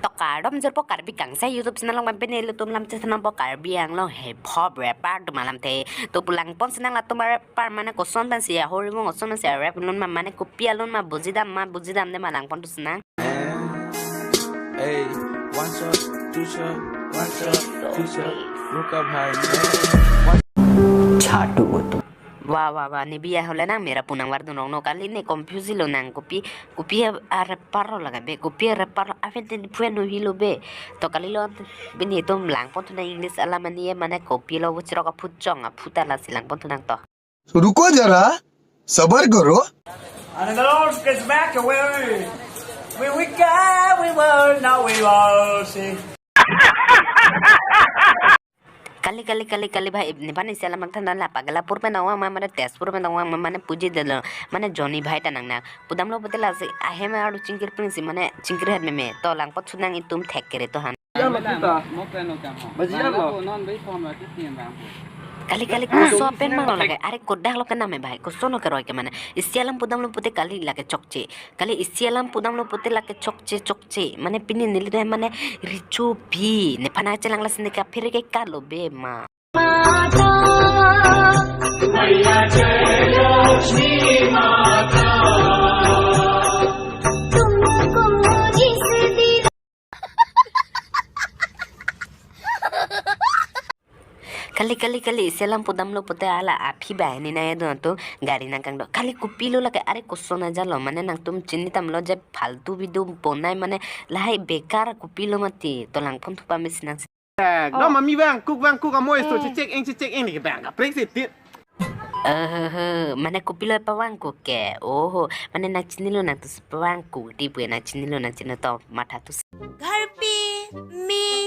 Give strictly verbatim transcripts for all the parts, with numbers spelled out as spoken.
To kardom jirpo Karbi Kangsai YouTube channel along, pini ilitum lam chethan nangpo Karbi Anglong hip hop rapper atum alamthe. To pu langpon sinang latum a-rapper mane koson pensi ahori mo, koson pensi a-rap lun ma, mane kopi alun ma, bujidam ma, bujidamde ma, langpon thu sinang. Hey, one shot, two shot, one shot, two shot. Ruka bhai, man. Chatu tu. Wah, wah, wah, ne biya hole nang mera punang vardun rong no, kali ne confuse lo nang, kopi, kopi a-rapper lo lake be, kopi a-rapper lo, aven tin phueno hilo be. To kalilo, pini itum langpon thu nang English alam ani, mane kopi lo vuchirok aphu chong, aphu ta lasi langpon thu nang to. रुको जरा, सबर करो। And the Lord gets back away. We, we can, we will, now we will see. Kali, kali, kali, kali, bhai, nephan isi alam than la Pagalapur pen dong ma, mane Tezpur pen dong ma, mane pujidetlo, mane Johnny bhai ta nang na. Pudamlo pute lasi ahem aru chingkir pringsi, mane chingkir het meme. To langpon thu nang itum thek kere to han. Yan lo kita. Baji yan lo. Kali, kali, koso pen mang lo lake. Are kodak lo kenam e bhai. Koso no keroi ke mane. Isi alam pudamlo pute kali lake chokche. Kali isi alam pudamlo pute lake chokche, chokche. Mane pini neli tu mane richo pi. Nephan chelang lasi ne kaphere ke kalo be ma. माता, मैया जय लक्ष्मी माता, तुमको जिस दिन Kali, kali, kali, isi alam pudamlo pute hala aphi banghini nangdun atum gari nangkangdok. Kali kopilo lake, are koson ajat lo, mane nangtum chini tamlo je faltu video bonai, mane lahai bekar kopilo mati, to langpon thu pame sinang. Ekdom ami vangkuk vangkuk amo isto chechek eng chechek eng ni bang kaprek si tit. Eh, mane kopilo pavangkuk ke. Oho, mane nang chinilo nang tu si pavangkuk di pu, nang chinilo nang chini to matha tu si. घर पे मैं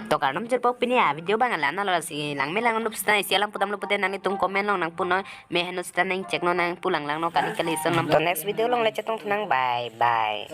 To kardom jirpo, pini a-video bang alam na lo lasi langme lang nup sita, isi alam pudamlo pute nanglitum comment along nang punon, me heno sita nang check non, nang pulang lang no, kali kali ison nam. To next video along le chetong thu nang, bye bye.